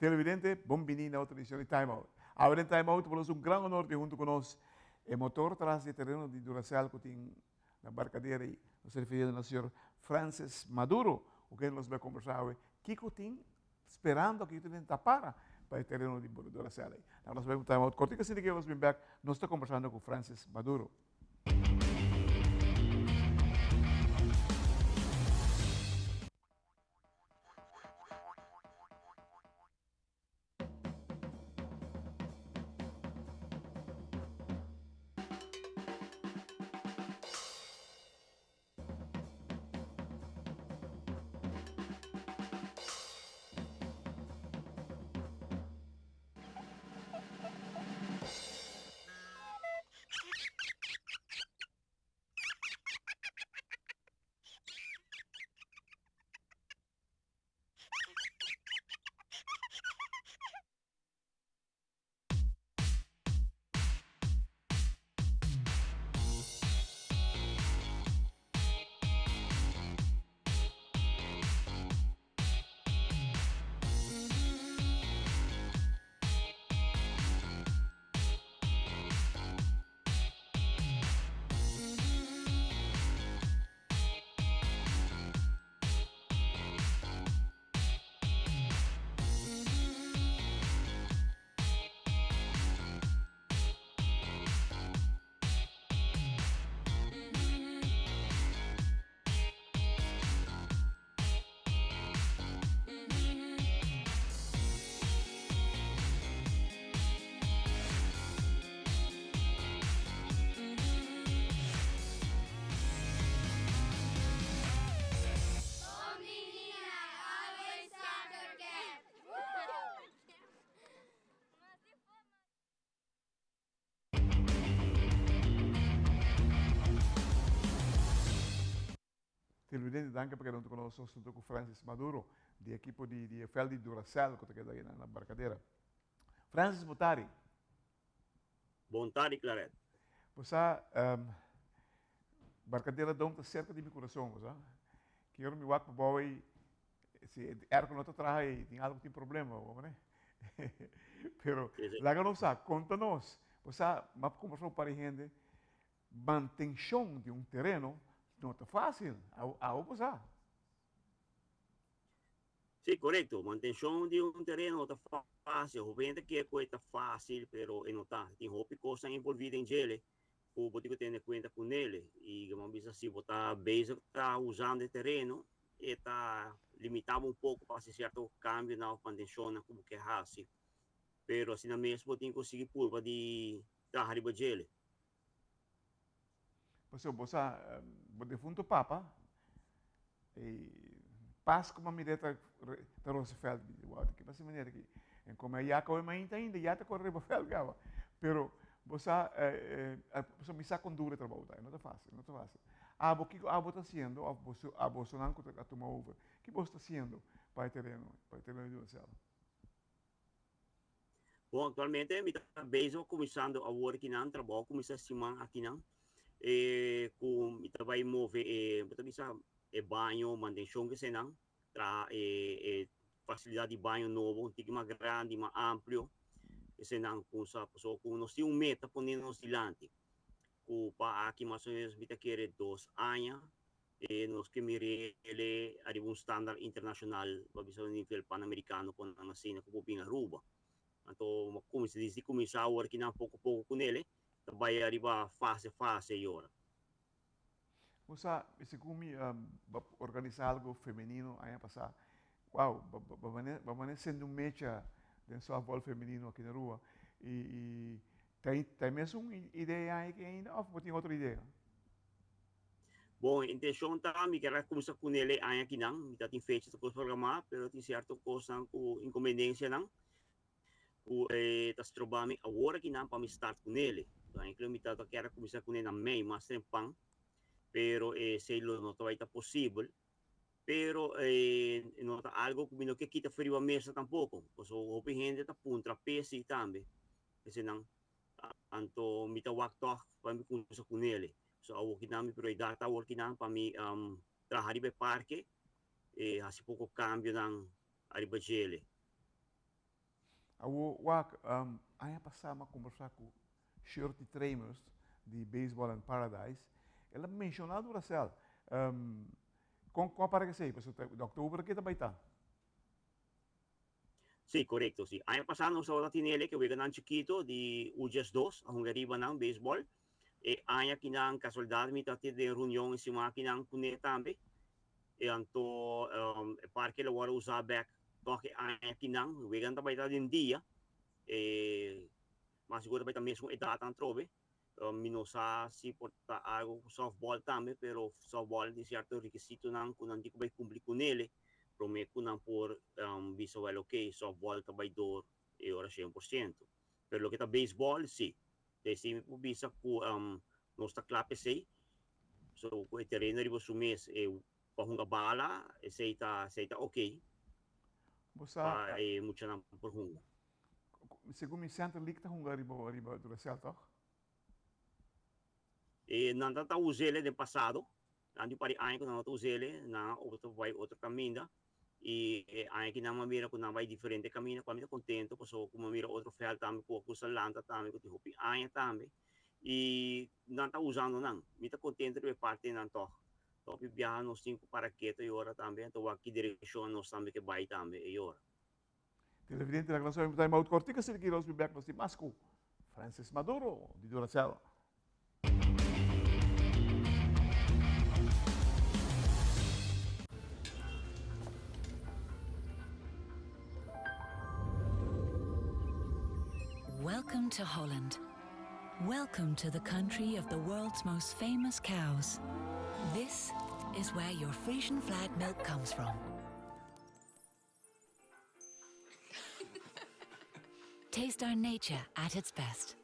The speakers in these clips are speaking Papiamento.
Televidente, bon bini na otro edicion di Time Out. Awe den Time Out por nos un gran honor di hunto cu nos e motor tras di e tereno di Duracell cu tin na Barcadera y nos ta refiriendo na señor Francis Maduro cu ken nos bai conversa awe kico tin sperando kico tin den tapara pa e tereno di Duracell ey. Nos bai un Time Out cortico asina que nos bin bek nos ta conversando cu Francis Maduro. Televidente danki pa keda hunto ku nos hunto ku Francis Maduro di ekipo di di e veld di Duracell ku ta keda ayi na Barcadera. Francis bo tari. Bon tardi Claret. Bo sa Barcadera Dome ta serka di mi kurason bo sa. Ki ora mi wak pa bou ei si e airco no ta traha ei tin algo tin problema bo mane. Pero laga nos sa konta nos bo sa m'a kombersá un par di hende Mantenshon di un tereno no ta fásil, awo bo sa. Sí, korekto. Mantenshon di un tereno no ta fásil. Hopi hende ta kere ku e ta fásil, pero e no ta. Tin hopi kosnan envolví den djele ku bo tin ku tene kuenta ku nele. I bo a bisa si bo ta bezig ta usando e tereno, e ta limitá bo un poko pa hasi sierto kambionan òf mantenshonnan ku bo ke hasi. Pero asina mes bo tin ku sigui purba di traha riba djele. Pasobra bo sa, bo defunto papa, e pas ku mami ta ta rosa veld, mi di, wow, ki pasa manera aki? En kome a yaka hoy mainta ainda, ya ta kore riba veld kaba. Pero bo sa, pasobra mi sa kon duro e trabou ta, e no ta fasil, no ta fasil. Abo, kiko abo ta hasiendo, òf boso, abosonan ku ta tuma over, ki boso ta hasiendo pa e tereno, pa e tereno di Duracell? Bon, actualmente mi ta bezig kuminsando awor kinan trabou kuminsá siman akinan e ku mi ta bai move e bo ta bisa e baño mantenshon kesenan traha e e fasilidat di baño nobo un tiki mas grandi mas amplio esenan kumsa pasobra ku nos tin un meta pone nos dilanti ku pa aki mas o menos mi ta kere dos aña E nos ke mir'ele ariba un standaard internashonal, bo a bisa un nivel panamerikano kon nan asina ku por bin Aruba. Anto bo kuminsá desdi kuminsá awor ki nan poko poko kunele ta bai ariba fase fase i ora. Bo sa, segun mi bo a organisá algo femenino aña pasá. Wow, bo a mane sende un mecha den softball femenino aki na Aruba. I ta e mesun idea aki ainda òf bo tin otro idea? Bon, intencion ta mi kier a cuminsa cu nel e aña akinan. Mi ta tin fecha ta cos programa, pero tin cierto cosnan cu inconveniencianan cu ta stroba mi awor akinan pa mi start cu nel. Eigenlijk mi ta kier a cuminsa cu nel na mei mas trempan, pero esey lo no ta bay ta posibel. Pero no ta algo cu mi no kier kita for riba mesa tampoco, pasobra hopi hende ta puntra p'esey tambe. Eseynan Anto mi ta wak tòg pa mi kumsa ku nele. So awor kinan mi prioridat ta awor kinan pa mi traha riba e parke i hasi poko kambionan ariba djele. Awor wak, aña pasá mi a kombersá ku Shirley Tremers di Baseball in Paradise. El a menshoná Duracell. Kon kon a para ku esei? Pasobra ta òktober ke ta bai ta. Sí, korekto, sí. Aña pasá nos tabata tin ele ke weganan chikito di U 12 a hunga riba nan beisbòl. E aña kinan kasualidat mi ta tin den reunion e siman kinan kuné tambe. E anto e parke lo wòrdu usá bèk tòg e aña kinan. Weganan ta bai ta den dia. E mas sigur ta bai ta mesun edat atrobe. Mi no sa si por ta algo ku softball tambe, pero softball tin sierto rekisitonan ku nan tin ku bai kumpli kunele promé ku nan por bisa wèl oke softball ta bai dor e ora 100%. Pero loke ta beisbòl si. Ta esei mi por bisa ku nos ta kla p'esei. So ku e tereno riba su mes e pa hunga bala esei ta esei ta oke Bo sa pa e muchanan por hunga. Segun mi Center League ta hunga riba riba Duracell toch? E nan ta ta usele den pasado, nan di un par di aña ku nan no ta usele, nan a opta pa bai otro kaminda i e aña aki nan a mira ku nan bai diferente kaminda ku ami ta kontento pasobra ku mi a mira otro vèlt tambe ku a kusa lanta tambe ku tin hopi aña tambe i nan ta usando nan. Mi ta kontento riba e parti nan tòg. Hopi biaha nos tin ku para keto e ora tambe, anto wak ki direkshon nos tambe ke bai tambe e ora. Televidente la nos time out kortico asina ki nos bin bek nos tin mas ku Francis Maduro di Duracell. Welcome to Holland. Welcome to the country of the world's most famous cows. This is where your Frisian flag milk comes from. Taste our nature at its best.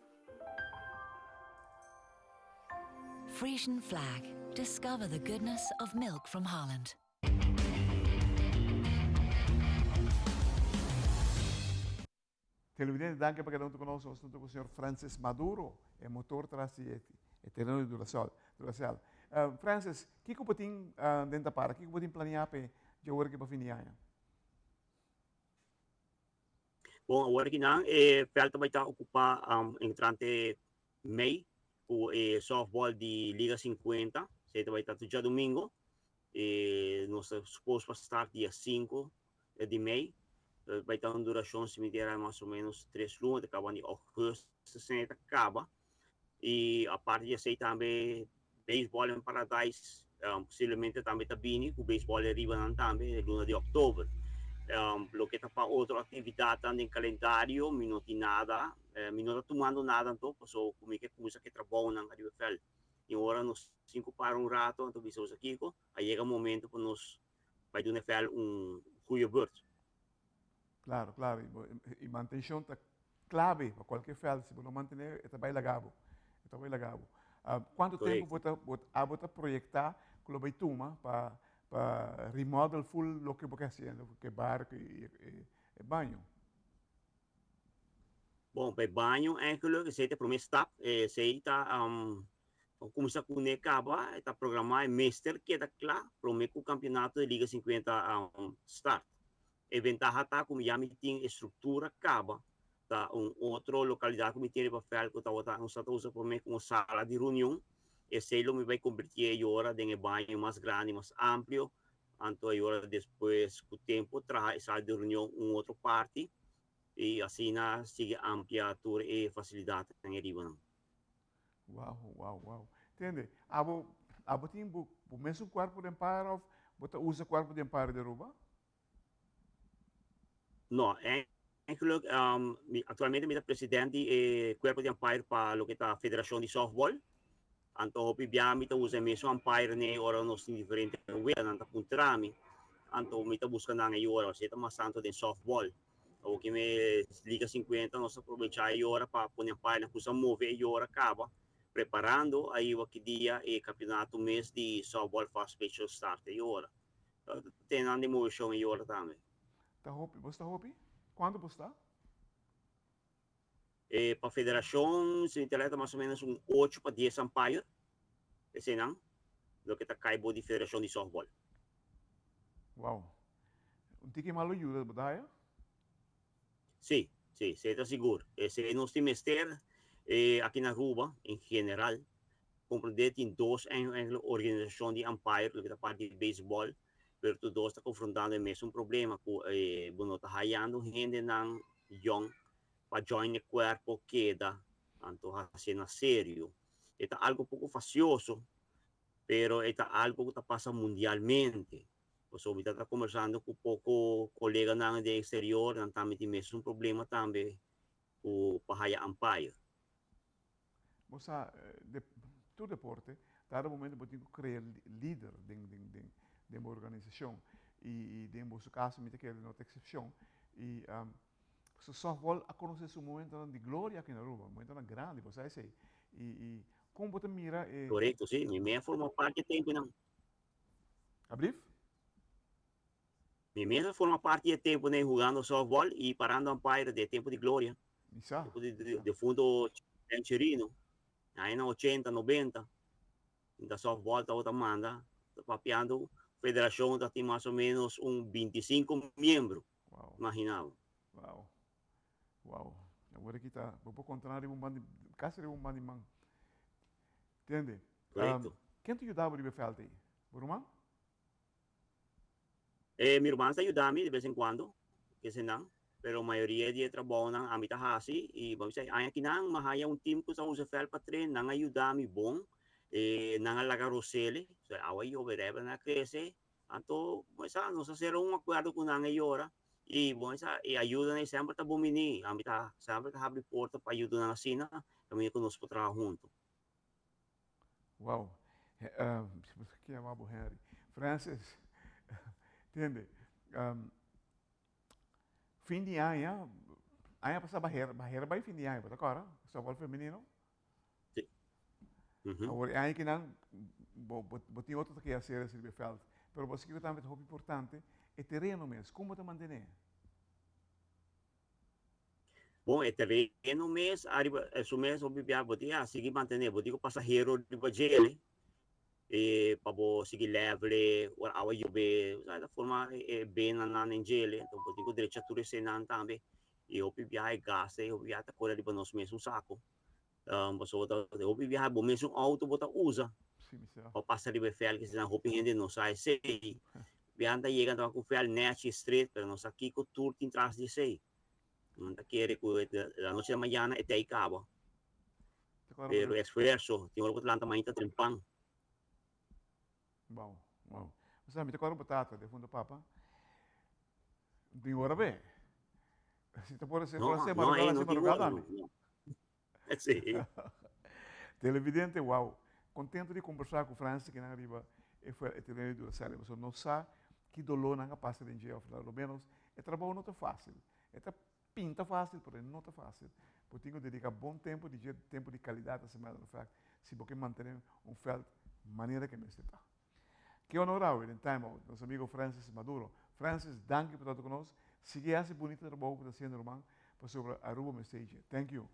Frisian flag. Discover the goodness of milk from Holland. Televidente, danki pa keda huntu ku nos. Nos ta huntu ku señor Francis Maduro, e motor tras di e tereno di Duracell. Duracell. Francis, kiko bo tin den ta para? Kiko bo tin planeá p'e djawer aki pa fin di aña? Bon, awor aki nan e vèlt ta bai ta okupá entrante mei ku e sòftbòl di Liga 50. Esei ta bai ta tur djadumingu. E nos ta supos pa start dia 5 di mei. Bai ta un durashon si mi tera mas o menos 3 luna, ta kaba di augustus esei ta kaba. I aparte di esei tambe Baseball in Paradise posiblemente tambe ta bini ku baseball e riba nan tambe luna di oktober. Loke ta pa otro aktividatnan den kalendario mi no tin nada, mi no ta tumando nada anto pasobra ku mi ke kuminsa ku e trabounan ariba vèlt. Tin ora nos tin ku para un rato anto bisa nos kiko a yega momento pa nos bai duna e vèlt un goeie beurt. Claro, claro. Y mantencion ta clave pa cualkier veld. Si bo no mantene, e ta bay laga bo. E ta bay laga bo. Ah, cuanto tempo bo ta, bo, abo ta proyecta cu lo bay tuma pa, pa remodel full loke bo ke haciendo, ke bar y, y, e baño? Bon, pa e baño eigenlijk, esey ta e prome stap. Esey ta, um, pa cuminsa cune caba, e ta programa e mester keda cla prome cu campeonato di Liga 50 um, start. E ventaha ta cu ya mi tin e structura caba, ta un otro localidad cu mi tin riba veld cu tabata nos ta usa prome como sala di reunion, esey lo mi bay converti e yora den e baño mas grandi, mas amplio, anto e yora despues cu tempo traha e sala di reunion un otro parti y asina sigui amplia tur e facilidadnan e riba nan. Wow, wow, wow. Tende, abo, abo tin bo, bo mesun cuerpo den par of bo ta usa cuerpo den par di Aruba? No, eigenlijk, um, mi, actualmente mi ta president di e cuerpo di umpire pa loke ta Federacion di Softball. Anto hopi bia mi ta usa e mesun umpire ne ora nos tin diferente wega, nan ta puntra mi. Anto mi ta busca nan e ora, osea ta mas tanto den softball. Awor me Liga 50 nos aprovecha e ora pa pone umpire nan kusa move e ora caba, preparando ayi waki dia e campeonato mes di softball fast pitch lo start e ora. Ten nan di movecion e ora tambe. Ta hopi, bos ta hopi? Cuanto bos ta? E pa federacion, si mi ta leta mas o menos un 8 pa 10 umpire, eseinan, loke ta cay bo di federacion di softball. Wow. Un tiki malo yuda bo ta haya? Si, Si, esei ta sigur. Esei nos tin mester aki na Aruba en general. Comprende tin dos eigenlijk organisacion di umpire loke ta parti di baseball, pero tur dos ta confrontando e mesun problema cu bo no ta hayando hendenan yong pa join e cuerpo keda anto hacié na serio. E ta algo poco facioso, pero e ta algo cu ta pasa mundialmente. Pasobra mi ta ta conversando cu poco coleganan den exterior, nan tambe tin mesun problema tambe cu pa haya umpire. Bo sa, de tur deporte, dado momento bo tin cu crea lider den den den den bo organisacion y y den boso caso mi ta kere no ta excepcion y pasobra softball a conoce su momentonan di gloria aki na Aruba, momentonan grandi, bo sa esey y y con bo ta mira e. Corecto, si, mi mes a forma parti e temponan. Ablief? Mi mes a forma parti e tempo den hugando softball y parando umpire den tempo di gloria. Mi sa. Tempo di defunto Ben Chirino. Añanan ochenta, nobenta. Da softball tabata manda, ta papiando federacion ta tin mas o menos un bintisinco miembro. Wow. Imagina bo. Wow. Wow. Awor aki ta, bo por conta nan riba un band di, casi riba un band di man. Tende? Correcto. Ken ta yuda bo riba e veld ei? Bo ruman? E mi ruman ta yuda mi de bes en cuando, kesenan, pero mayoria di e trabounan ami ta hasi y bo bisa aña kinan mi a haya un team cu ta usa veld pa train, nan a yuda mi bon, e nan a laga rosele, so e awa yobe rebe nan a crece, anto bo sa nos a cera un acuerdo cu nan e yora y bo sa e ayudanan ei semper ta bon bini, ami ta semper ta habri porta pa ayudanan asina caminda cu nos por traha hunto. Wow. Ki yama bo Henry? Francis, tende, fin di aña, aña pasá bahera, bahera bai fin di aña, bo ta kòrda? Softball femenino. Sí. Awor e aña kinan bo, bo, bo tin otro ta ke hacer riba e veld. Pero bo sikico tambe ta hopi importante, e tereno mes, kon bo ta mantené? Bon, e tereno mes ariba su mes hopi bia bo tin a sigui mantené, bo tin ku pasahero riba djele pa bo sigui lèvele ora awa yobe, sa ta forma e benanan den djele, enton bo tin ku drecha tur esenan tambe i hopi biaha e gas ei hopi biaha ta kore riba nos mesun sako, pasobra ta hopi biaha bo mesun outo bo ta usa pa pasa riba e vèlt kesinan hopi hende no sa esei. Biaha ta yega ta ku vèlt nèchi stret pero no sa kiko tur tin tras di esei. Nan ta kere ku la noche di mañana e tei kaba. Pero esfuerso, tin ora ku ta lanta mainta trempan. Wow, wow. Osea, mi ta kòrda bo tata, defunto papa. Tin ora be. Si ta por ser, por ser madrugada, ser madrugada tambe. Sí. Televidente, wow. Contento di conversa cu Francis kinan riba e fuer e tereno di Duracell. Pasobra nos sa ki dolor nan a pasa den dje of lo menos e trabou no ta facil. E ta pinta facil pero e no ta facil. Bo tin cu dedica bon tempo di dje, tempo di calidad as a matter of fact, si bo ke mantene un veld manera ke mester ta. Ke honor awe den Time Out, nos amigo Francis Maduro. Francis, danki pa ta cu nos. Sigui haci bunita trabou cu ta haciendo ruman pasobra Aruba mester dje. Thank you.